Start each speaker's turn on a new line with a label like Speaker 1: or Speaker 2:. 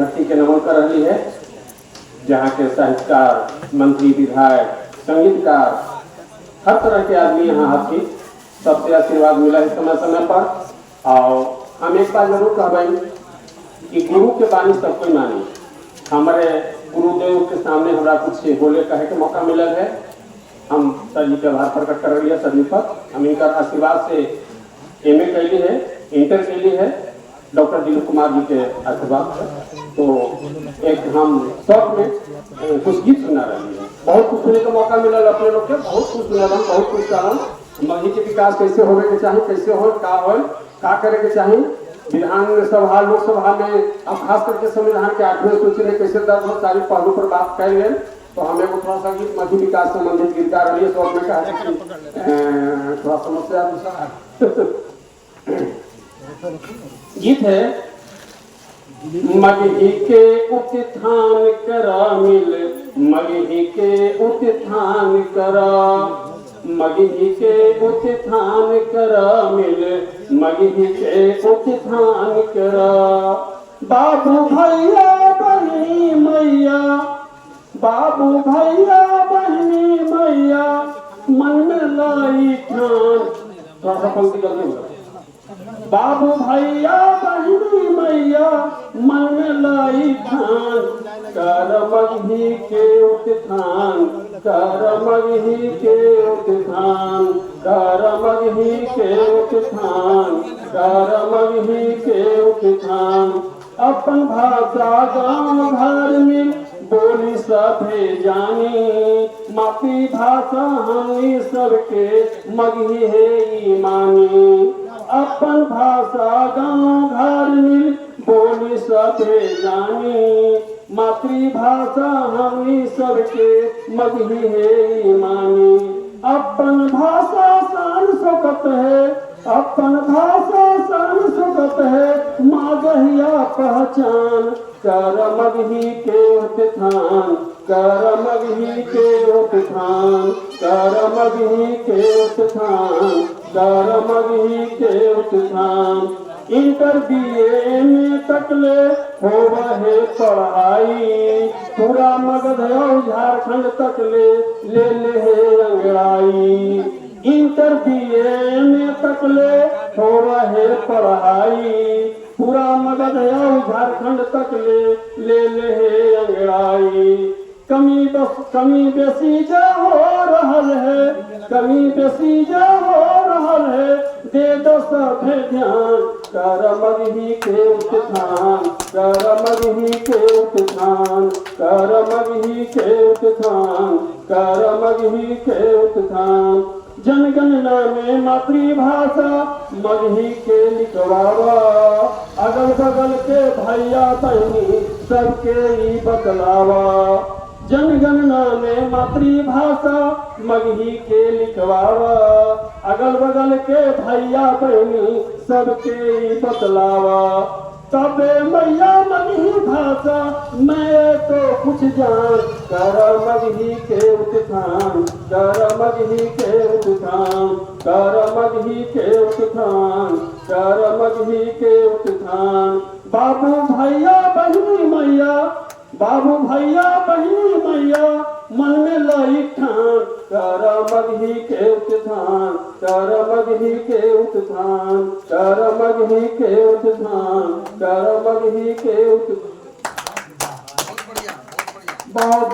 Speaker 1: धरती के नमन कर रही है, जहाँ के साहित्यकार, मंत्री, विधायक, संगीतकार, हर तरह के आदमी यहाँ हथी। सबसे आशीर्वाद मिला है समय समय पर। और हम एक बात जरूर कहबई कि गुरु के बानी सब कोई मानी। हमारे गुरुदेव के सामने हमरा कुछ बोले कहे के मौका मिलल है। हम सर जी के आभार प्रकट कर रही है सर जी पर। हम इनका आशीर्वाद से एमए कैली है, इंटर कैली है, डॉक्टर दिलीप कुमार जी के आशीर्वाद से। तो एक हम शौक में कुछ गीत सुना रही है। बहुत कुछ सुने का मौका मिलल अपने लोग के, बहुत कुछ सुनल हम, बहुत कुछ कहल। मगही के विकास कैसे होवे के चाही, कैसे हो, का हो, का करे के चाही, विधान सभा, लोकसभा में, अब खास करके संविधान के आठवें सूची में कैसे दर्ज हो, सारी पहलू पर बात कल गए। तो हम एगो थोड़ा सा गीत मगही विकास संबंधित गीत गा रही है। शौक में कहा कि थोड़ा समस्या दूसरा गीत है। मगही के उत्थान करा मिल, मगही के उत्थान करा, मगही के उत्थान करा मिल, मगही के उत्थान करा। बाबू भैया बहनी मैया, बाबू भैया बहनी मैया, मन में लाई ठान। थोड़ा सा पंक्ति गलती हो गया। बाबू भैया बहनी मैया, मन में लाई ठान, कर मगही के उत्थान, कर मगही के उत्थान, कर मगही के उत्थान, कर मगही के उत्थान। अपन भाषा गांव घर में बोली सभे जानी, मातृभाषा हमनी सबके मगही है ईमानी। अपन भाषा गांव घर में बोली सभे जानी, मातृभाषा हमनी सबके मगही है ईमानी। अपन भाषा शान शौकत है, अपन भाषा शान शौकत है, मगहिया पहचान। कर मगही के उत्थान, कर मगही के उत्थान, कर मगही के उत्थान, कर मगही के उत्थान। इंटर, बीए में तकले होवा है पढ़ाई, पूरा मगध और झारखंड तक ले ले ले है अंगड़ाई। इंटर, बीए में तकले होवा है पढ़ाई, पूरा मगध और झारखंड तक ले ले ले है अंगड़ाई। कमी बस कमी बेसी जो हो रहल है, कमी बेसी जो हो रहल है, दे दो सभे ध्यान। कर मगही के उत्थान, कर मगही के उत्थान, कर मगही के उत्थान, कर मगही के उत्थान। जनगणना में मातृभाषा मगही के लिखवावा, अगल बगल के भैया बहनी सबके ई बतलावा। जनगणना में मातृभाषा मगही के लिखवावा, अगल बगल के भैया बहनी सबके ई बतलावा। तबे मैया मगही भाषा मैं तो कुछ जान। कर मगही के उत्थान, कर मगही के उत्थान, कर मगही के उत्थान, कर मगही के उत्थान। बाबू भैया बहनी मैया, बाबू भैया बहनी मैया, मन में लाई ठान। कर मगही के उत्थान, कर मगही के उत्थान, कर मगही के उत्थान, कर मगही के उत्थान।
Speaker 2: बहुत बढ़िया, बहुत बढ़िया।
Speaker 1: बहुत